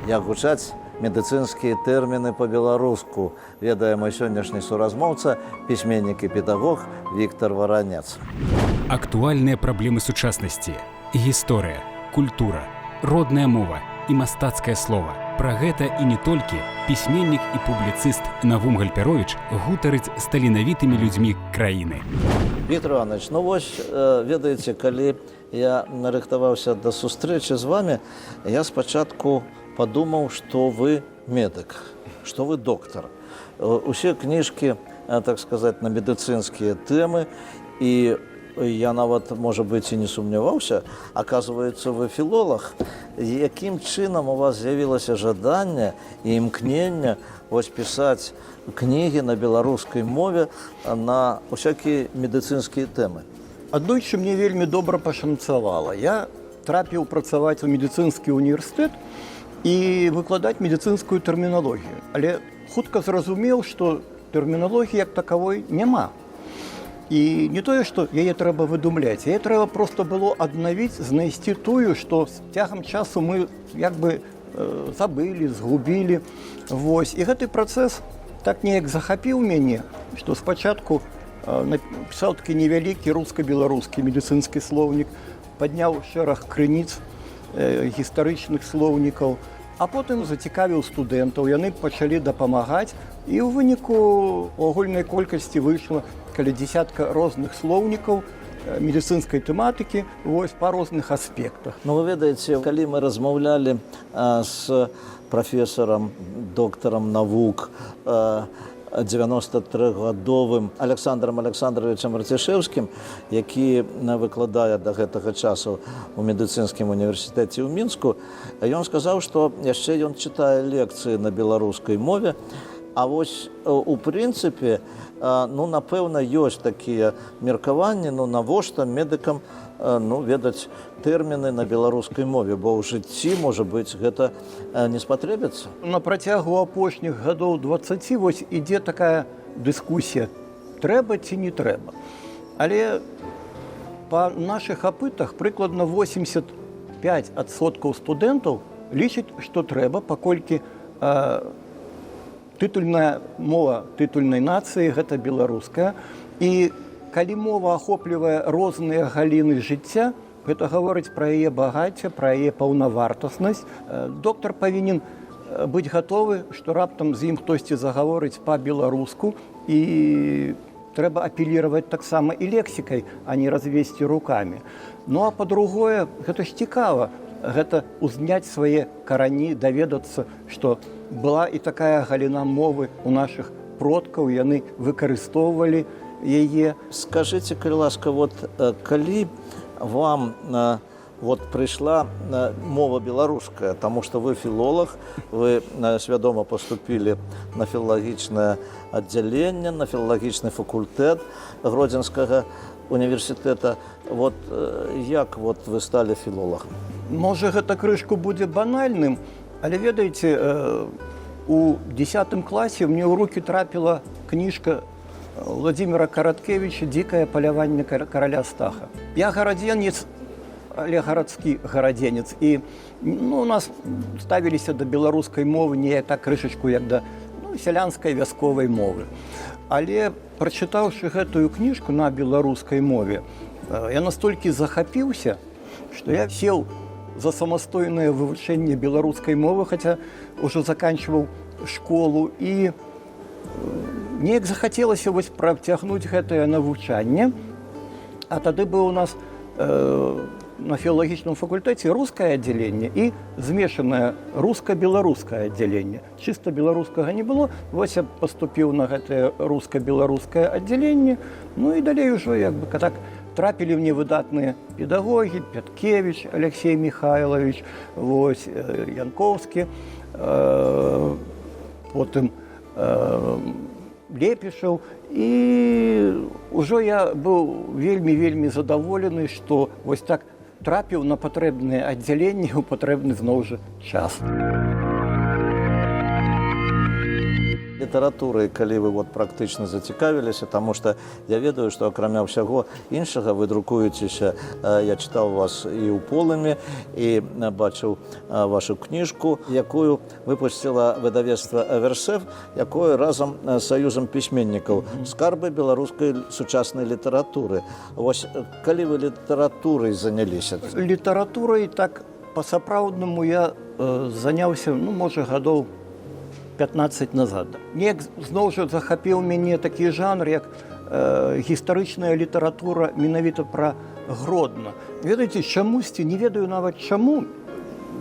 Як гучаць медыцынскія тэрміны па-беларуску, ведае мой сённяшні суразмоўца, пісьменнік і педагог Віктор Варанец. Актуальныя праблемы сучаснасці, гісторыя, культура, родная мова і мастацкае слова. Пра гэта і не толькі пісьменнік і публіцыст Навум Гальпяровіч гутарыць з таленавітымі людзьмі краіны. Віктор Іванович, ну вось, ведаеце, калі я нарыхтаваўся да сустрэчы з вами, я спачатку падумаў, што вы медык, што вы доктар. Усе кніжкі, так сказаць, на медыцынскія тэмы, і я нават, можа быць, і не сумняваўся, оказывается, вы філолаг. Якім чынам у вас з'явілася жаданне і імкненне вось пісаць кнігі на беларускай мове на усякія медыцынскія тэмы? Аднойчы мне вельмі добра пашанцавала. Я трапіў працаваць у медыцынскі універсітэт і выкладаць медыцынскую тэрміналогію. Але хутка зразумеў, што тэрміналогіі як такавой няма. І не тое, што яе трэба выдумляць, яе трэба проста было аднавіць, знайсці тую, што з цягам часу мы як бы забылі, згубілі. Вось. І гэты працэс так неяк захапіў мяне, што спачатку напісаў такі невялікі руска-беларускі медыцынскі слоўнік, падняў шэраг крыніц гістарычных слоўнікаў, а потым зацікавіў студэнтаў, яны пачалі дапамагаць, і ў выніку у агульнай колькасці выйшла каля десятка розных слоўнікаў медыцынскай тэматыкі, вось, па розных аспектах. Ну, вы ведаеце, калі мы размаўлялі з прафесарам, доктарам навук, 93-гадовым Александром Александровичем Арцішэўскім, які выкладае да гэтага часу ў медыцынскім універсітэце ў Мінску, ён сказаў, што яшчэ ён чытае лекцыі на беларускай мове. А вось у прынцыпе, ну, напэўна, ёсць такія меркаванні, ну, навошта медыкам ну, ведаць тэрміны на беларускай мове, бо ў жыцці, можа быць, гэта не спатрэбіцца. На працягу апошніх гадоў 20 вось ідзе такая дыскусія, трэба ці не трэба. Але па нашых апытах прыкладна 85% студэнтаў лічаць, што трэба, паколькі тытульная мова тытульнай нацыі гэта беларуская. І калі мова ахоплівае розныя галіны жыцця, гэта гаворыць пра яе багацце, пра яе паўнавартаснасць. Доктар павінен быць гатовы, што раптам з ім хтосьці загаворыць па-беларуску, і трэба апеліраваць таксама і лексікай, а не развесці рукамі. Ну а па-другое, гэта ж цікава, гэта узняць свае карані, даведацца, што была і такая галіна мовы у нашых продкаў, яны выкарыстоўвалі яе. Скажыце, калі ласка, вот, калі вам вот прыйшла мова беларуская, таму што вы філолаг, вы свядома паступілі на філалагічнае аддзяленне, на філалагічны факультэт Гродзенскага універсітэта. Вот як вот вы сталі філолагам? Можа, гэта крышку будзе банальным, але ведаеце, у 10 класе мне ў рукі трапіла кніжка Владимира Караткевича «Дзікае паляванне караля Стаха». Я гарадзенец, але гарадскі гарадзенец. І, ну, у нас ставіліся да беларускай мовы не так крышачку, як да, ну, сялянскай вясковай мовы. Але прачытаўшы гэтую кніжку на беларускай мове, я настолькі захапіўся, што я сеў за самастойнае вывучэнне беларускай мовы, хаця ўжо заканчваў школу, і неяк захацелася вось працягнуць гэтае навучанне. А тады быў у нас на філалагічным факультэце рускае аддзяленне і змешанае руска-беларускае аддзяленне. Чыста беларускага не было, вось я паступіў на гэтае руска-беларускае аддзяленне, ну і далей ужо як бы так трапілі мне выдатныя педагогі, Пяткевич Алексей Михайлович, вось, Янковскі, потым Лепішаў. І ўжо я быў вельмі-вельмі задаволены, што вось так трапіў на патрэбнае аддзяленне ў патрэбны зноў жа час. Літаратурай, калі вы вот практычна зацікавіліся, таму што я ведаю, што, акрамя ўсяго іншага, вы друкуецеся, я чытаў вас і ў «Полымі», і бачыў вашу кніжку, якую выпусціла выдавецтва «Эверсэф», якое разам з Саюзам пісьменнікаў, «Скарбы беларускай сучаснай літаратуры». Вось калі вы літаратурай заняліся? Літаратурай так па-сапраўднаму я заняўся, ну, можа, гадоў 15 назад. Неяк зноў жа захапіў мяне такі жанр, як гістарычная літаратура менавіта пра Гродна. Ведаеце, чамусьці, не ведаю нават чаму,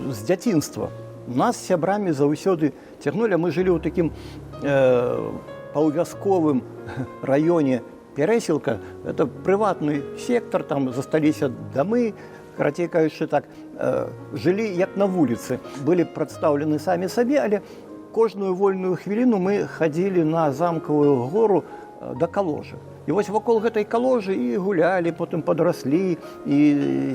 з дзяцінства нас з сябрамі заўсёды цягнулі, мы жылі ў такім паўвясковым раёне Пярэсілка, это прыватны сектар, там засталіся дамы, карацей кажучы, так жылі як на вуліцы, былі прадстаўлены самі сабе, але кожную вольную хвіліну мы хадзілі на Замкавую гору да каложы. І вось вакол гэтай каложы і гулялі, потым падраслі і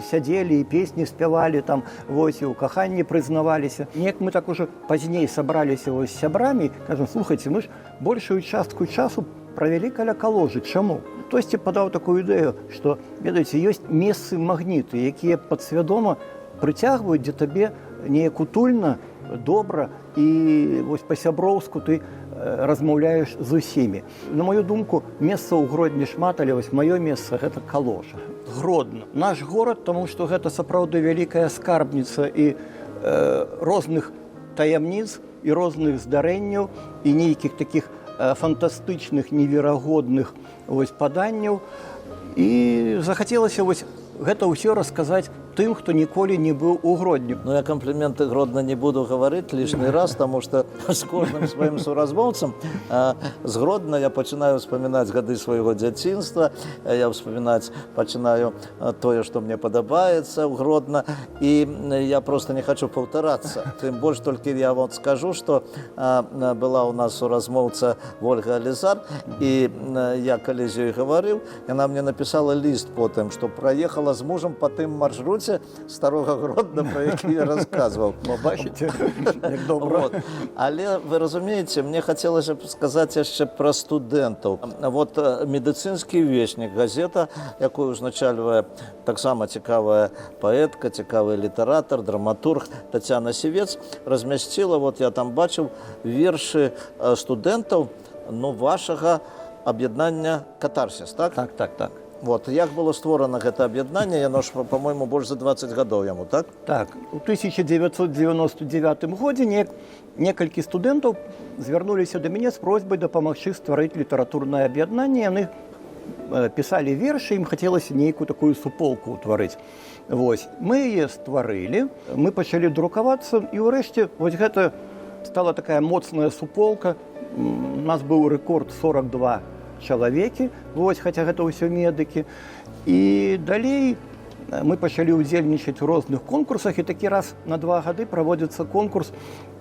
сядзелі, і песні спявалі там, вось, і ў каханні прызнаваліся. Неяк мы так ужо пазней сабраліся вось з сябрамі, кажам: «Слухайце, мы ж большую частку часу правялі каля каложы, чаму?» Хтосьці падаў такую ідэю, што, ведаеце, ёсць месцы магніты, якія падсвядома прыцягваюць, дзе табе неяк утульна, добра і вось па-сяброўску ты размаўляеш з усімі. На мою думку, месца ў Гродні шмат, але вось маё месца — гэта Каложа. Гродна. Наш горад, таму што гэта сапраўды вялікая скарбніца і розных таямніц, і розных здарэнняў, і нейкіх такіх фантастычных, неверагодных вось паданняў. І захацелася вось гэта ўсё расказаць тым, хто ніколі не быў у Гродні. Ну, я комплименты Гродно не буду говорить лишний раз, потому что с кожным сваім суразмоўцам з Гродно я пачынаю вспоминать гады свайго дзяцінства, я вспоминать пачынаю тое, што мне падабаецца ў Гродно, і я просто не хочу паўтарацца. Тым больш, толькі я вот скажу, што была у нас суразмоўца Вольга Алізар, і я калі з ёй гаварыў, яна мне написала ліст потым, што праехала з мужам па тым маршруце старога Гродна, пра які я расказваў. Бо бачыце, як добра. Вот. Але вы разумееце, мне хацелася б сказаць яшчэ пра студэнтаў. Вот «Медыцынскі вестнік», газета, якую узначальвае таксама цікавая паэтка, цікавы літаратар, драматург Тацяна Сівец, размясціла, вот я там бачыў вершы студэнтаў, ну, вашага аб'яднання «Катарсіс», так? Так. Вот, як было створана гэта аб'яднанне, яно ж, по-моему, больш за 20 гадоў яму, так? Так, у 1999 годзе некалькі студэнтаў звярнуліся да мяне з просьбай дапамагчы стварыць літаратурнае аб'яднанне. Яны пісалі вершы, ім хацелася нейкую такую суполку ўтварыць. Вось. Мы яе стварылі, мы пачалі друкавацца, і ўрэшце вось гэта стала такая моцная суполка. У нас быў рэкорд 42 чалавекі, вось, хаця гэта ўсё медыкі. І далей мы пачалі ўдзельнічаць у розных конкурсах, і такі раз на 2 гады праводзіцца конкурс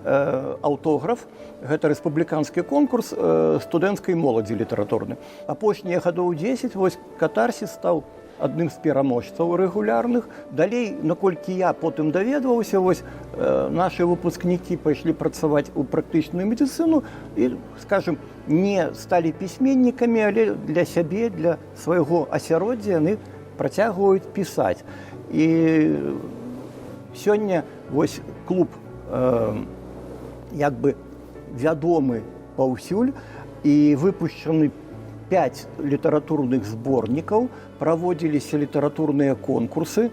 «Аўтограф». Гэта рэспубліканскі конкурс студэнцкай моладзі літаратурны. Апошнія гадоў 10 вось «Катарсіс» стаў адным з пераможцаў рэгулярных. Далей, наколькі я потым даведваўся, вось нашы выпускнікі пайшлі працаваць у практычную медыцыну і, скажем, не сталі пісьменнікамі, але для сябе, для свайго асяроддзя яны працягваюць пісаць. І сёння вось клуб як бы вядомы паўсюль, і выпушчаны 5 літаратурных зборнікаў, праводзіліся літаратурныя конкурсы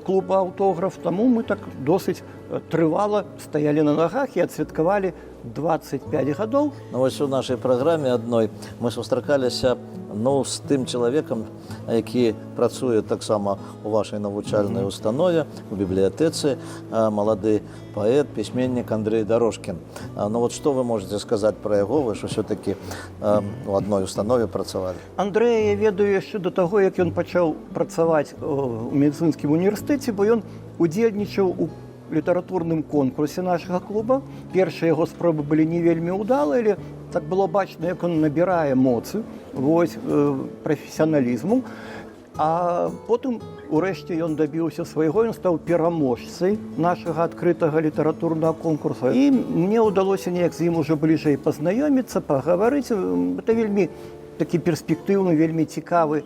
клуба «Аўтограф», таму мы так досыць трывала стаялі на нагах і адсвяткавалі 25 гадоў. Ну, вось у нашай праграме адной мы сустракаліся, ну, з тым чалавекам, які працуе таксама у вашай навучальнай установе, у бібліятэцы, малады паэт, пісьменнік Андрей Дарожкін. Ну вот што вы можете сказаць пра яго? Вы ж усё-такі у адной установе працавалі. Андрэя я ведаю яшчэ да таго, як ён пачаў працаваць у медыцынскім універсітэце, бо ён удзельнічаў у літаратурным конкурсе нашага клуба. Першыя яго спробы былі не вельмі ўдалыя, але так было бачна, як он набірае моцы, вось, прафесіяналізму. А потым урэшце ён дабіўся свайго, ён стаў пераможцай нашага адкрытага літаратурнага конкурса. І мне ўдалося неяк з ім ужо бліжэй пазнаёміцца, пагаварыць. Это вельмі такі перспектыўны, вельмі цікавы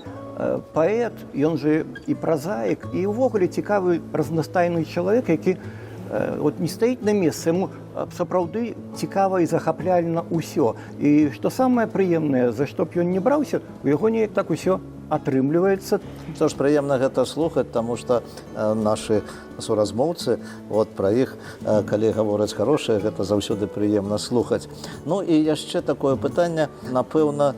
паэт, ён же і празаік, і ўвогуле цікавы разнастайны чалавек, які вот не стаіць на месцы, яму сапраўды цікава і захапляльна ўсё. І што самае прыемнае, за што б ён не браўся, у яго неяк так усё атрымліваецца. Што ж, прыемна гэта слухаць, таму што нашы суразмоўцы, вот пра іх, калі гавораць харошае, гэта заўсёды прыемна слухаць. Ну і яшчэ такое пытанне, напэўна,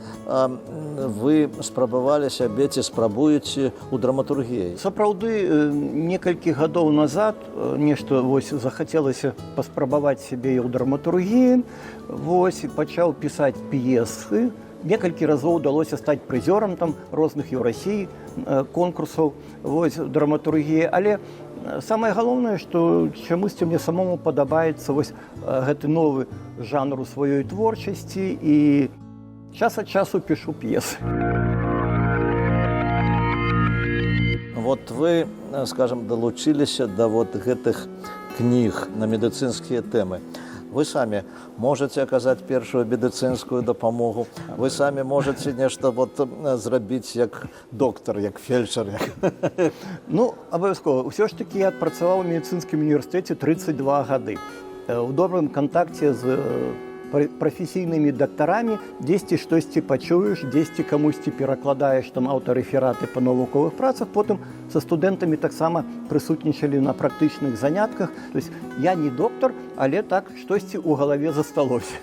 вы спрабавалі сябе ці спрабуеце ў драматургіі. Сапраўды, некалькі гадоў назад нешта вось захацелася паспрабаваць сябе і ў драматургіі, вось, пачаў пісаць п'есы. Некалькі разоў удалося стаць прызёрам там розных і ў Расіі конкурсаў, вось, драматургіі, але самае галоўнае, што чамусьці мне самому падабаецца вось гэты новы жанр у сваёй творчасці, і час ад часу пішу п'есы. Вот вы, скажем, далучыліся да вот гэтых кніг на медыцынскія тэмы. Вы самі можете аказаць першую медыцынскую дапамогу, вы самі можете нешта вот зрабіць як доктар, як фельдшер. Як... Ну, абавязкова. Усё ж такі я адпрацаваў у медыцынскім універсітэце 32 гады. У добрым кантакце з прафесійнымі дактарамі, дзесьці штосьці пачуеш, дзесьці камусьці перакладаеш там аўтарэфераты па навуковых працах, потым са студэнтамі таксама прысутнічалі на практычных занятках. То есть я не доктар, але так штосьці ў галаве засталося.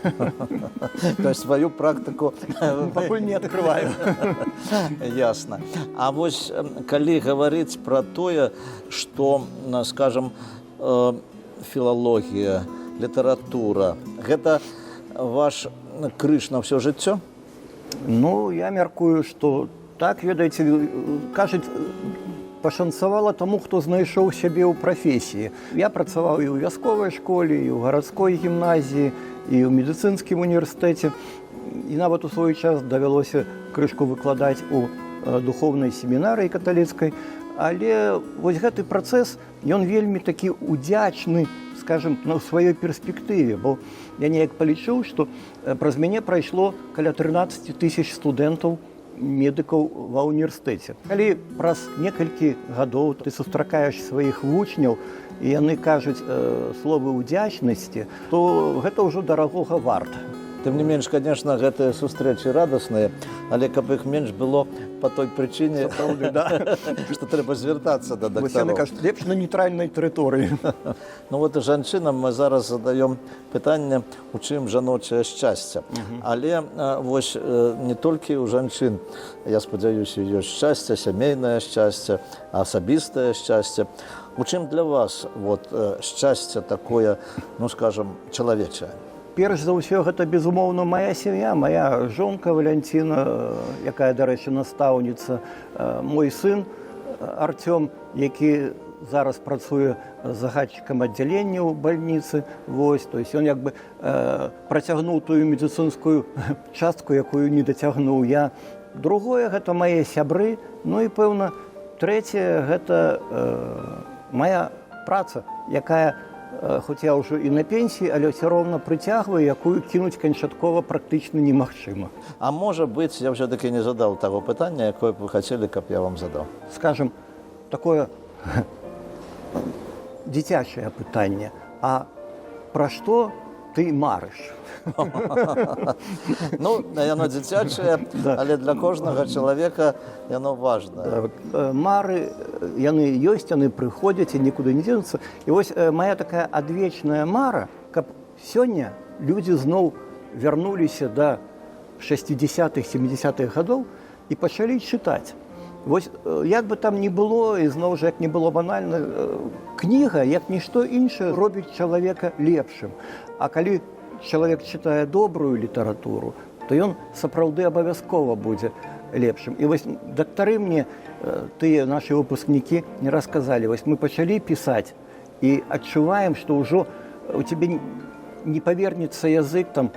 То есть сваю практыку пакуль не адкрываю. Ясна. А вось калі гаварыць пра тое, што, скажам, філалогія, літаратура, гэта ваш крыж на ўсё жыццё? Ну, я мяркую, што так, ведаеце, кажуць, пашанцавала таму, хто знайшоў сябе ў прафесіі. Я працаваў і ў вясковай школе, і ў гарадской гімназіі, і ў медыцынскім універсітэце. І нават у свой час давялося крышку выкладаць у духоўнай семінарыі каталіцкай. Але вось гэты працэс, ён вельмі такі удзячны, скажем, на сваёй перспектыве, бо я неяк палічыў, што праз мяне прайшло каля 13 тысяч студэнтаў медыкаў ва універсітэце. Калі праз некалькі гадоў ты сустракаеш сваіх вучняў, і яны кажуць словы ўдзячнасці, то гэта ўжо дарагога варта. Тым не менш, конечно, гэтыя сустрэчы радасныя, але каб іх менш было па той прычыне, Сапраўды, да. што трэба звяртацца да Вось яны дактароў. кажуць, лепш на нейтральнай тэрыторыі. Ну вот і жанчынам мы зараз задаём пытанне, у чым жаночае шчасце. Але вось не толькі ў жанчын, я спадзяюся, ёсць шчасце, сямейнае шчасце, асабістае шчасце. У чым для вас вот шчасце такое, ну скажем, чалавечае? Перш за ўсё, гэта, безумоўна, мая сям'я, моя жонка Валянціна, якая, дарэчы, настаўніца, мой сын Арцём, які зараз працуе загадчыкам аддзялення ў бальніцы. Вось, то есть ён як бы працягнуў тую медыцынскую частку, якую не дацягнуў я. Другое, гэта мае сябры, ну і, пэўна, трэцяе, гэта моя праца, якая, хоць я ўжо і на пенсіі, але ўсё роўна прыцягваю, якую кінуць канчаткова практычна немагчыма. А можа быць, я ўсё-такі не задаў таго пытання, якое б вы хацелі, каб я вам задаў. Скажем, такое дзіцячае пытанне. А пра што ты марыш? Ну, яно дзіцячае, але для кожнага чалавека яно важнае. Мары, яны ёсць, яны прыходзяць і нікуды не дзенуцца. І вось моя такая адвечная мара, каб сёння людзі зноў вярнуліся да 60-х, 70-х гадоў і пачалі чытаць. Вось як бы там ні было, і зноў жа, як не было банальна, кніга, як нішто іншае, робіць чалавека лепшым. А калі чалавек чытае добрую літаратуру, то ён сапраўды абавязкова будзе лепшым. І вось дактары мне, тыя нашы выпускнікі, не расказалі, вось мы пачалі пісаць і адчуваем, што ўжо у цябе не павернецца язык там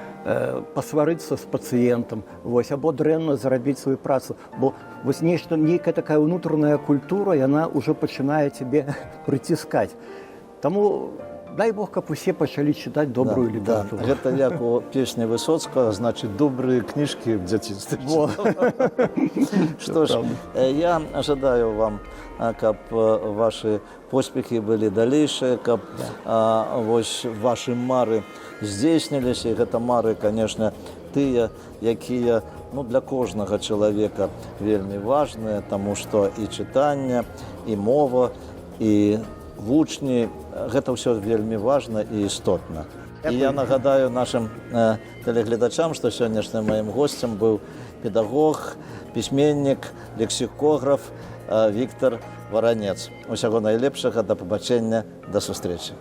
пасварыцца з пацыентам, вось, або дрэнна зрабіць сваю працу, бо вось нешта, нейкая такая ўнутраная культура, яна ўжо пачынае цябе прыціскаць. Таму дай Бог, каб усе пачалі чытаць добрую літаратуру. Да. Гэта як у песні Высоцкага, значит, добрыя кніжкі в дзяцінстве. Во. Што ж, Правда. я жадаю вам, каб вашы поспехі былі далейшыя, каб вось вашы мары здзейсніліся, і гэта мары, конечно, тыя, якія, ну, для кожнага чалавека вельмі важныя, таму што і чытанне, і мова, і вучні, гэта ўсё вельмі важна і істотна. І я нагадаю нашым тэлегледачам, што сённяшнім маім госцем быў педагог, пісьменнік, лексікограф Віктар Варанец. Усяго найлепшага, да пабачэння, да сустрэчы.